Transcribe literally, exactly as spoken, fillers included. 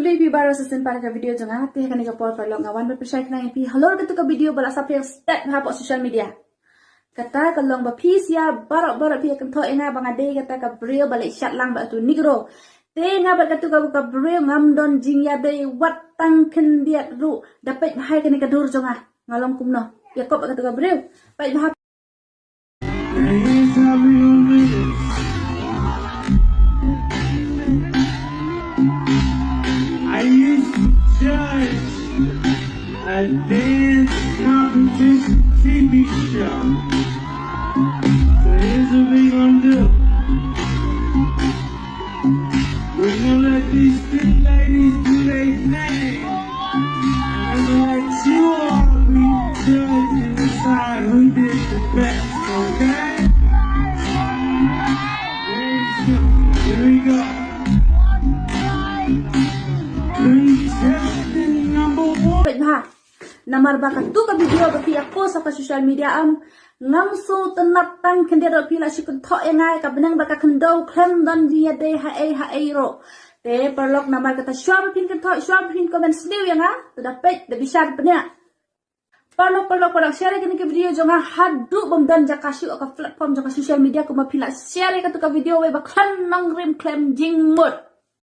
Khublei phi baroh shisien pat ha ka video jong nga. Te ha kane ka por paralok nga wan ban pynshai khnang ïa phi halor katu ka video ba la saphriang stet hapoh social media. Kata ka long ba phi sha baroh baroh phi ïa kynthoh ïa nga ba nga dei kata ka briew ba leh shat lang bad utu u Negro. Te nga bad katu ka, ka briew ngam don jingïadei wat tang khyndiat ruh. Da peit bha ïa kane ka dur jong nga. Nga long kumno ïa kop bad katu ka briew. Peit bha. And here's how we gonna do this. I used to judge a dance competition T V show. So here's what we gonna do. We're gonna let these three ladies do their thing. I'm gonna let you all be judge and decide who did the best, okay? Very simple. Here we go. Contestant number one. Peit bha. Namar ba katu ka video ba phi ïa post ha ka social media, em, ngam sngewtynnat tang khyndiat ruh. Phi la shu kynthoh ïa nga ïa ka bneng bad ka khyndew, khlem don jingïadei ha ei ha ei ruh. Te paralok, namar kata shuwa ba phin kynthoh, shuwa ba phin comment sniew ïa nga, to da peit, da bishar, pynïaid. Paralok, paralok, paralok, share ïa kane ka video jong nga haduh bym don jaka shuh ha ka platform jong ka social media, kumba phi la share ïa katu ka video wei ba khlem nongrim khlem jingmut.